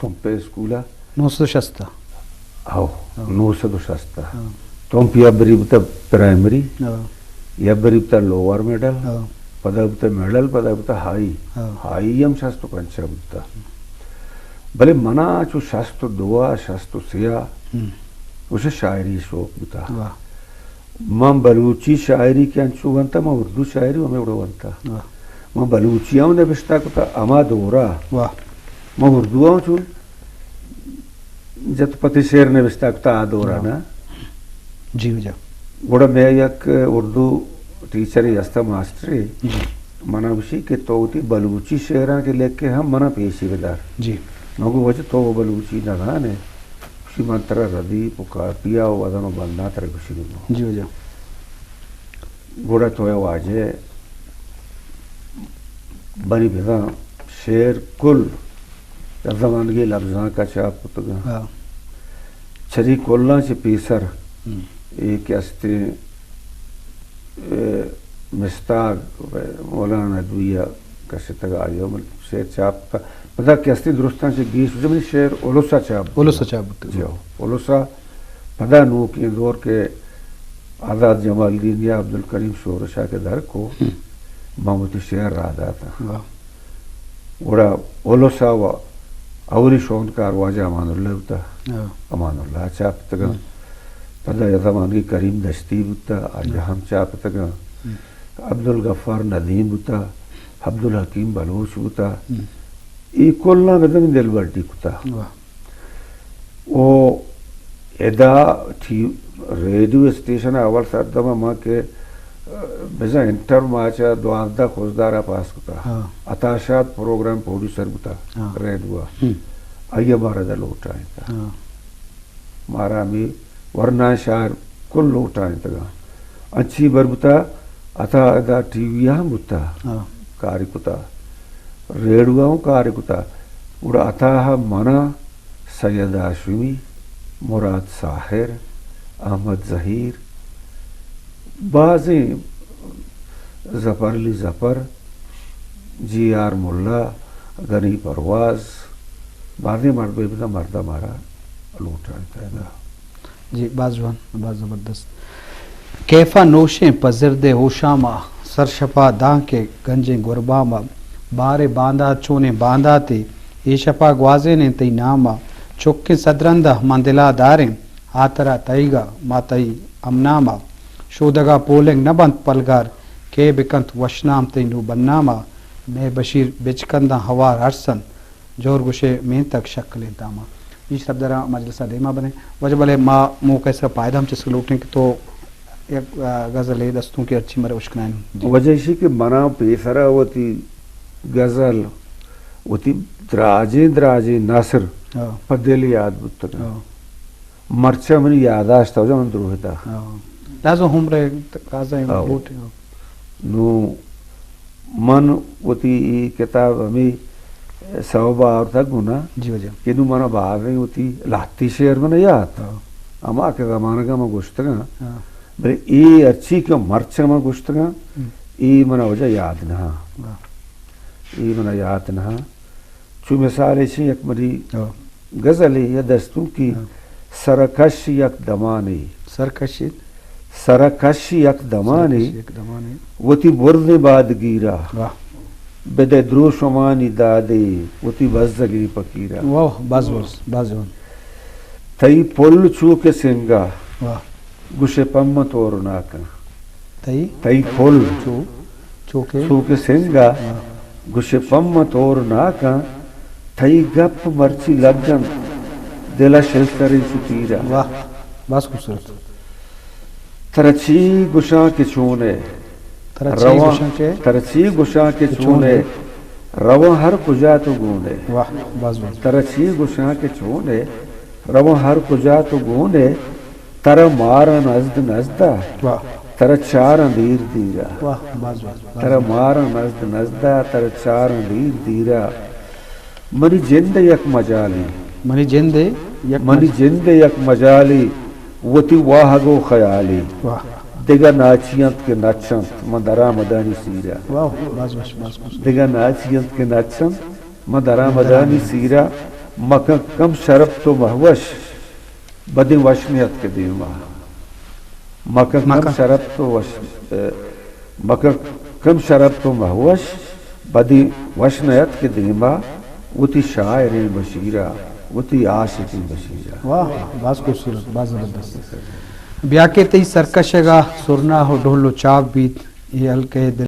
تمپ ءِ اسکول ءَ۔ نو سد ءُ شست ءَ۔ ہو، ہاں۔ نو سد ءُ شست ءَ۔ ہاں۔ تمپ یک بری بوتا پرائمری، ہاں۔ یک بری بوتا لوور مڈل، ہاں۔ پدا بوتا مڈل، پدا بوتا ہائی۔ ہاں۔ ہائی ہم شست ءُ پنچ ءَ بوتا۔ بلے منا چو شست ءُ دو ءَ، شست ءُ سے ءَ، ہم۔ گوشے شاعری شوق بوتا۔ واہ۔ من بلوچی شاعری کہ انچو ونتا، من اردو شاعری ہمے وڑا ونتا۔ واہ۔ من بلوچی ہم نبشتہ کتا ہما دورا۔ واہ۔ من اردو ہم چون جت پتی شعر نبشتہ کتا آ دورا واہ۔ نا۔ جی واجہ۔ گڑا مئے یک اردو ٹیچرے ہستا، ماسٹرے۔ جی۔ منا گوشی کہ تو وتی بلوچی شعراں کہ لکھے ہم منا پیشی بدار۔ جی۔ من گو واجہ تو بلوچی نہ زانے۔ گوشی من ترا ردیف ءُ کاپی ءَ ءُ وزن ءُ بنداں ترا گوشگ ءَ آں۔ جی واجہ۔ گڑا تو اے واجہ بری بزاں شعر کل یک زمانگے لبزانک ءَ چاپ کتگ اَنت۔ ہاں۔ چری کلاں چہ پیسر ہم۔ اے کہ استیں، اے، مستاگ مولانا ندوی ءَ کشتگ، آئی ءَ من شعر چاپ کتگ۔ پدا کہ استیں درستاں چہ گیش بوتگ، منی شعر الس ءَ چاپ بوتگ۔ الس ءَ چاپ بوتگ۔ جی ہو، الس ءَ پدا نوکیں دور کہ آزات جمالدینی ءَ عبدالکریم شورش ءَ کہ در کو، ہم۔ من وتی شعر راہ داتاں۔ واہ۔ گڑا الس ءَ و اولی شونکار واجہ امان اللہ بوتا۔ ہاں۔ امان اللہ چاپ کتگاں۔ ہم۔ پدا یک زمانگے کریم دشتی بوتا، آئی ہم چاپ کتگاں۔ ہم۔ عبدالغفار ندیم بوتا، عبدالحکیم بلوچ بوتا۔ ہم۔ اے کلاں بزاں دلبڈی کتا۔ واہ۔ او ادا ٹی-، ریڈیو اسٹیشن ءَ اول سردم ءَ ما کہ، ءَ، بزاں انٹر ما چہ دوازدہ خضدار ءَ پاس کتا۔ ہاں۔ عطا شاد پروگرام پروڈیوسر بوتا ہاں۔ ریڈیو ءَ۔ ہم۔ آئی ءَ مارا ادا لوٹائینتا۔ ہاں۔ مارا ہمے ورنائیں شاعر کل لوٹائینتگاں۔ انچی بر بوتا، عطا ادا ٹی وی ءَ ہم بوتا، ہاں۔ کاری کتا۔ ریڈیو ءَ ہم کاری کتا۔ گڑا عطا ءَ منا سید ہاشمی، مراد ساحر، احمد ظہیر، بازیں ظفر علی ظفر، جی آر ملا، غنی پرواز، بازیں مرد بے بزاں مرد ءَ مارا لوٹائینتا۔ جی، باز جوان، باز زبردست۔ کیف ءَ نوشیں پہ زرد ءِ ہوشام ءَ، سرشپ ءَ دانکہ گنجیں گربام ءَ، بارے باندات چونیں بانداتے، اے شپ ءَ گوازینیں تئی نام ءَ، چکیں صدرند ءَ من دل ءَ داریں، ہاتر ءَ تئیگ ءَ ما تئی ہمنام ءَ، شودگ ءَ پولنگ نہ بنت پلگار، کئے بکنت وشنام تئی نوں بدنام ءَ، مئے بشیر بچکنداں ہوار ارس اَنت، جور گوشئے مینتگ شکلیں تاما۔ اے شرپداراں مجلس ءَ دیما بریں۔ واجہ بلے ما موقع ءِ سرا پائدہ ہم چست لوٹیں کہ تو یک، آ، غزلے دستونکے ہرچی مرے اشکنائینوں۔ جی۔ وجہ ایشی کہ منا پیسرا وتی غزل، وتی دراجیں دراجیں نثر ہاں۔ پہ دل یاد بوتگ۔ ہاں۔ مرچاں منی یاداشت ءَ من دروہ دات۔ ہاں۔ لازم عمر ءِ تقاضا ایں ہاں۔ لوٹ۔ نوں من وتی اے کتاب ہمے سبب ءَ آورتگ گوں نا جی واجہ۔ کہ نوں منا بازیں وتی لہتی شعر منا یات۔ ہاں۔ ہما کہ زمانگ ءَ من گوشتگاں۔ ہاں۔ بلے اے ہرچی کہ مرچاں من گوشتگاں، ہم۔ اے منا واجہ یاد نہ اَنت۔ ہاں۔ اے منا یات نہ اَنت۔ چو مثال ایشی یک منی ہاں۔ غزلے یا دستونکے ہاں۔ سرکش یک دمانے۔ سرکش؟ سرکش یک دمانے۔ سرکش یک دمانے۔ وتی برزیں بادگیرا۔ واہ۔ بدئے دروشمانی دادے وتی بزگیں پکیرا۔ واہ، باز باز، باز جوان۔ تئی پل چو کہ سنگا۔ واہ۔ گوشے پمہ تورناکاں۔ تئی؟ تئی پل۔ چو؟ چو کہ؟ چو کہ سنگا۔ ہاں۔ گوشے پمہ تورناکاں۔ تئی گپ مرچی لگ اَنت دل ءَ شلتریں چو تیرا۔ واہ، باز خوبصورت۔ ترا چی گوشاں کہ چون ئے؟ ترا چی رواں، گوشاں کہ؟ ترا چی گوشاں کہ کہ چون چون ئے؟ ئے؟ رواں ہر کجا تو گون ئے۔ واہ، باز باز۔ ترا چی گوشاں کہ چون ئے؟ رواں ہر کجا تو گون ئے۔ ترا ماراں نزد نزدا۔ واہ۔ ترا چاراں دیر دیرا۔ واہ، باز باز، باز ترا باز۔ ماراں نزد نزدا، ترا چاراں دیر دیرا۔ منی جند ءِ یک مجالے۔ منی جند ءِ یک منی مج- جند ءِ یک مجالے، وتی واہگ ءُ خیالے۔ واہ۔ دگہ ناچی اَنت کہ نچ اَنت، من درآمدانی سیرا۔ واہ، باز وش، باز وش۔ دگہ ناچی اَنت کہ نچ اَنت، من درآمدانی سیرا۔ مکن کم شرپ تو مہوش، بدیں وش نیت کہ دیما۔ مکن کم مکن۔ شرپ تو وش، مکن کم شرپ تو مہوش، بدیں وش نیت کہ دیما۔ وتی شاعریں بشیرا، وتی عاشقیں بشیرا۔ واہ، واہ، باز خوبصورت، باز زبردست۔ بیا کہ تئی سرکشگا سرنا و ڈھول و چاپ بیت، اے ہلکے دل